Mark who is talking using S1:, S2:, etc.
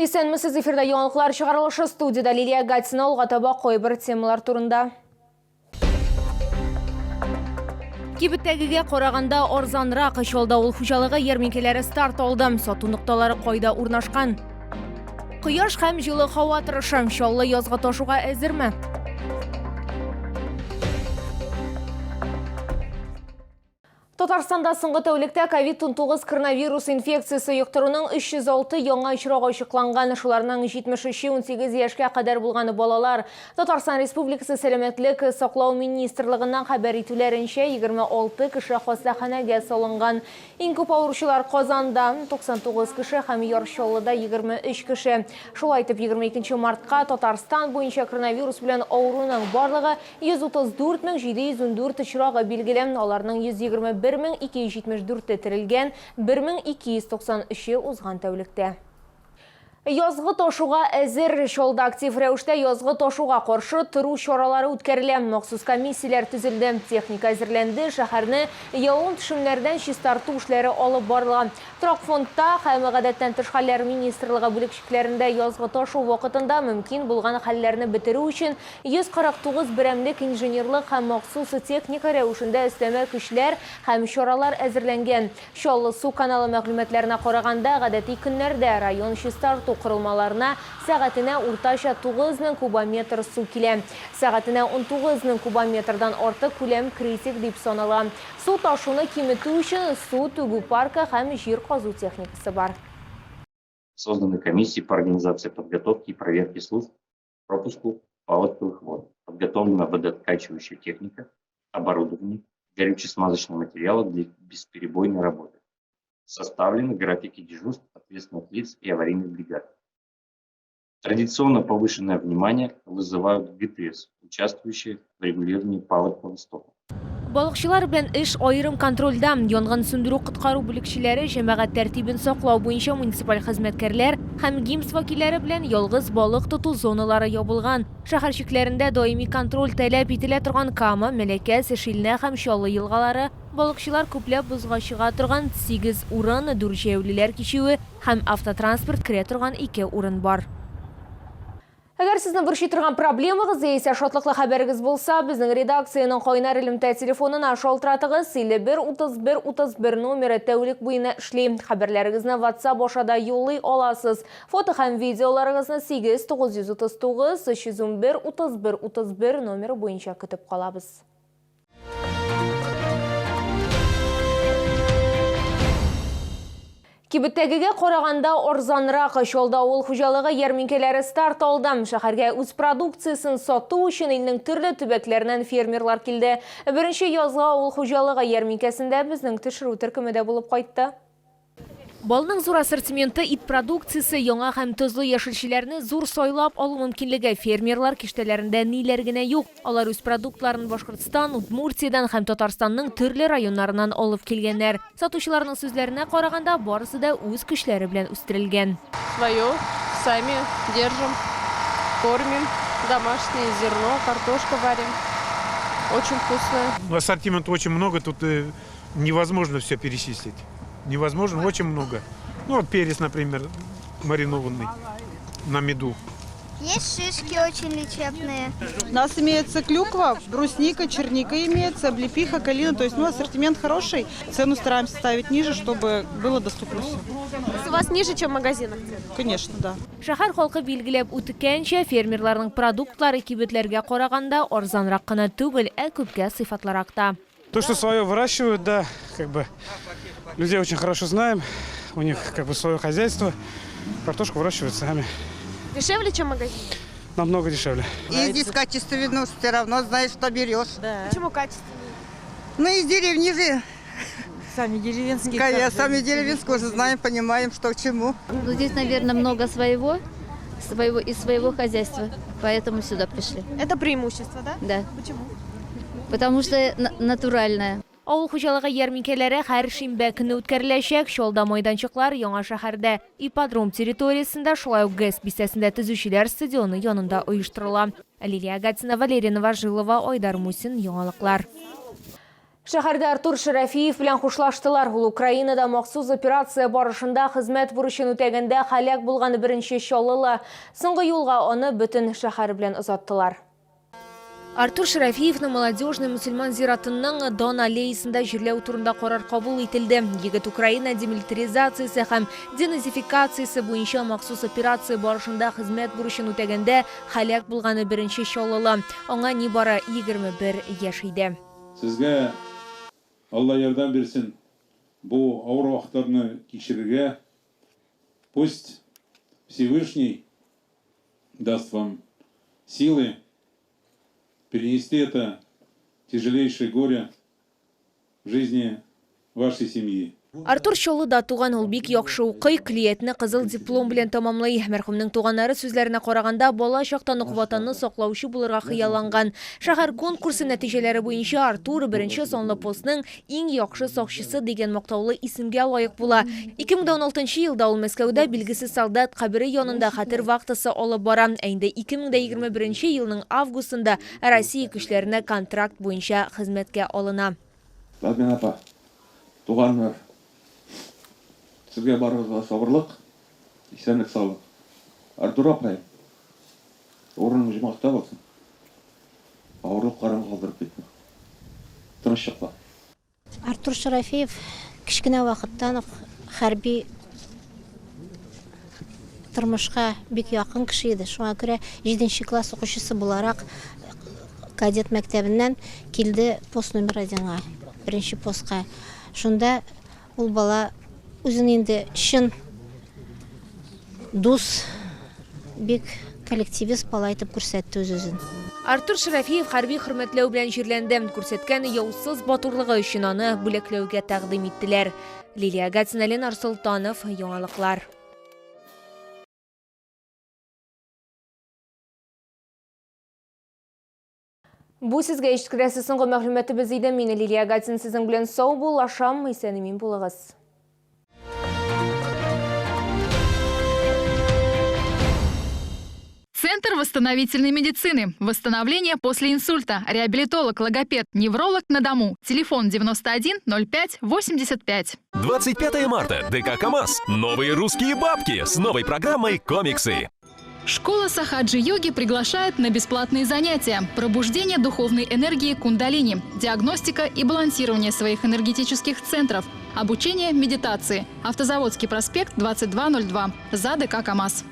S1: Исәнмесез, эфирда яңалыклар чыгарылышы студиядә Лилия Гатина алга таба кайбер темалар турында. Кибеттәгегә караганда арзанрак Чаллыда авыл хуҗалыгы ярминкәләре старт алды. Сату нокталары кайда урнашкан? Кояш һәм җылы һава торышы. Чаллы язгы ташуга әзерме? Татарстанда соңгы тәүлектә COVID-19 коронавирус инфекциясе йоктыруның 306 яңа очрагы ачыкланган. Шуларның 73-е 18 яшькә кадәр булган балалар. Татарстан Республикасы Сәламәтлек саклау министрлыгыннан хәбәр итүләренчә, 26 кеше хастаханәгә салынган. Иң күп авыручылар Казанда, 99 кеше һәм Яр Чаллыда 23 кеше. Шулай итеп, 22 мартка Татарстан буенча коронавирус белән авыруның барлыгы 134 714 очрагы билгеле, аларның 121 274-е терелгән, 1293-е узган тәүлектә. Язгы ташуга әзер. Чаллыда актив рәвештә язгы ташуга каршы тору чаралары үткәрелә. Махсус комиссияләр төзелде, техника әзерләнде, шәһәрне явым-төшемнәрдән чистарту эшләре алып барыла. Торак фондта һәм Гадәттән тыш хәлләр министрлыгы бүлекчекләрендә язгы ташу вакытында мөмкин булган хәлләрне бетерү өчен 149 берәмлек инженерлык һәм махсус техника рәвешендә өстәмә көчләр һәм чаралар әзерләнгән. Чаллы су каналы мәгълүматларына караганда, гадәти көннәрдә район чистарту корылмаларына сәгатенә уртача 9000 кубометр су килә. Сәгатенә 19000 кубометрдан артык күләм критик дип санала. Су ташуны киметү өчен су түгү паркы һәм җир казу техникасы бар.
S2: Созданы комиссии по организации подготовки и проверки служб пропуску паводковых вод. Подготовлена водооткачивающая техника, оборудование, горюче-смазочные материалы для бесперебойной работы. Составлены графики дежурств ответственных лиц и аварийных бригад. Традиционно повышенное внимание вызывают ГТС, участвующие в регулировании паводкового стока.
S1: Балыкчылар белән эш аерым контрольдә. Янгын сүндерү-коткару бүлекчеләре, җәмәгать тәртибен саклау буенча муниципаль хезмәткәрләр һәм ГИМС вәкилләре белән ялгыз балык тоту зоналары ябылган. Шәһәр чикләрендә даими контроль таләп ителә торган Кама, Мәләкәс, Шилнә һәм Чаллы елгалары, балыкчылар күпләп бозга чыга торган сигез урын, дүрт җәяүлеләр кичүе, Һәм автотранспорт керә торган ике урын бар. Әгәр сезне борчый торган проблемагыз яисә шатлыклы хәбәрегез булса, безнең редакциянең кайнар элемтә телефонына шалтыратыгыз. 51 31 31 номеры тәүлек буена эшли. Хәбәрләрегезне WhatsApp аша да юллый аласыз. Фото һәм видеоларыгызны 8 939 311 31 31 номеры буенча көтеп калабыз. Кибеттәгегә караганда арзанрак Чаллыда авыл хуҗалыгы ярминкәләре старт алды. Шәһәргә үз продукциясен сату өчен илнең төрле төбәкләреннән фермерлар килде. Беренче язгы авыл хуҗалыгы ярминкәсендә безнең төшерү төркеме дә булып кайтты. Балның зур ассортименты, ит продукциясе, яңа һәм тозлы яшелчәләрне зур сайлап алу мөмкинлеге, фермерлар киштәләрендә ниләр генә юк. Алар үз продуктларын Башкортстан, Удмуртиядән һәм Татарстанның төрле районнарыннан алып килгәннәр. Сатучыларның сүзләренә караганда, барысы да үз көчләре белән үстерелгән.
S3: Свое, сами держим, кормим, домашнее зерно, картошка варим, очень вкусное.
S4: Ассортимента очень много, тут невозможно все перечислить. Невозможно, очень много. Ну вот перец, например, маринованный на меду.
S5: Есть шишки очень лечебные.
S6: У нас имеется клюква, брусника, черника имеется, облепиха, калина. То есть, ну, ассортимент хороший. Цену стараемся ставить ниже, чтобы было доступно все.
S3: То есть у вас ниже, чем в магазинах цены?
S6: Конечно, да.
S1: Шәһәр халкы билгеләп үткәнчә, фермерларның продуктлары кибетләргә караганда арзанрак кына түгел, ә күпкә сыйфатлырак та.
S7: То, что свое выращивают, да, как бы людей очень хорошо знаем, у них как бы свое хозяйство, картошку выращивают сами.
S3: Дешевле, чем в магазине?
S7: Намного дешевле.
S8: И здесь качественно, все равно знаешь, что берешь.
S3: Да. Почему качественнее?
S8: Ну, из деревни же.
S9: Сами деревенские.
S8: Конечно, сами деревенские уже знаем, понимаем, что к чему.
S10: Ну, здесь, наверное, много своего, своего из своего хозяйства, поэтому сюда пришли.
S3: Это преимущество, да?
S10: Да.
S3: Почему?
S10: Потому что натуральное.
S1: Авыл хуҗалыгы ярминкәләре һәр шимбә көнне үткәреләчәк. Чаллыда майданчыклар яңа шәһәрдә, ипподром территориясендә, шулай ук ГЭС бистәсендә төзүчеләр стадионы янында оештырыла. Лилия Агатина, Валерия Новожилова, Айдар Мусин, Яңалыклар. Шәһәрдә Артур Шәрәфиев белән хушлаштылар. Ул Украинада махсус операция барышында хезмәт бурычын үтәгәндә һәлак булган беренче чаллылы. Соңгы юлга аны бөтен шәһәр белән озаттылар. Артур Шәрәфиевны Молодежный мөселман зиратының Дан аллеясында җирләү турында карар кабул ителде. Егет Украина демилитаризациясе һәм деназификациясе буенча махсус операция барышында хезмәт бурычын үтәгәндә һәлак булган беренче чаллылы. Аңа нибары 21 яшь иде.
S11: Сезгә Алла ярдәм бирсен бу авыр вакытларны кичерергә. Пусть Всевышний даст вам силы перенести это тяжелейшее горе в жизни вашей семьи.
S1: Артур Чаллыда туган, ул бик яхшы укый, көллиятне кызыл диплом белән тәмамлый. Мәрхүмнең туганнары сүзләренә караганда, бала чактан ук Ватанны саклаучы булырга хыялланган. Шәһәр конкурсы нәтиҗәләре буенча Артур беренче санлы постның иң яхшы сакчысы дигән мактаулы исемгә лаек була. 2016 елда ул Мәскәүдә билгесез солдат кабере янында хәтер вахтасы алып бара. Ә инде 2021 елның августында Россия көчләренә контракт буенча хезмәткә алына.
S12: Радмина апа, туганнар, сезгә барыгызга сабырлык, исәнлек, саулык. Артур апай, урының оҗмахта булсын. Авырлыкларын калдырып китмә. Тыныч йокла.
S13: Артур Шарафиев кечкенә вакыттан ук хәрби тормышка бик якын кеше иде. Шуңа күрә җиденче класс укучысы буларак кадет мәктәбеннән килде пост номер одинга, беренче постка. Шунда ул бала үзен инде чын дус, бик коллективист бала итеп күрсәтте үз-үзен.
S1: Артур Шәрәфиев хәрби хөрмәтләү белән җирләнде. Күрсәткән яусыз батурлыгы өчен аны бүләкләүгә тәкъдим иттеләр. Лилия Гатина, Ленар Солтанов, Яңалыклар. Бу сезгә ишеткерәсе соңгы мәгълүматыбыз иде. Мин Лилия Гатин сезнең белән сау булашам. Исән-имин булыгыз.
S14: Центр восстановительной медицины. Восстановление после инсульта. Реабилитолог, логопед, невролог на дому. Телефон 91 05 85.
S15: 25 марта. ДК КАМАЗ. Новые русские бабки с новой программой «Комиксы».
S14: Школа сахаджи-йоги приглашает на бесплатные занятия. Пробуждение духовной энергии кундалини, диагностика и балансирование своих энергетических центров, обучение медитации. Автозаводский проспект 2202. За ДК КАМАЗ.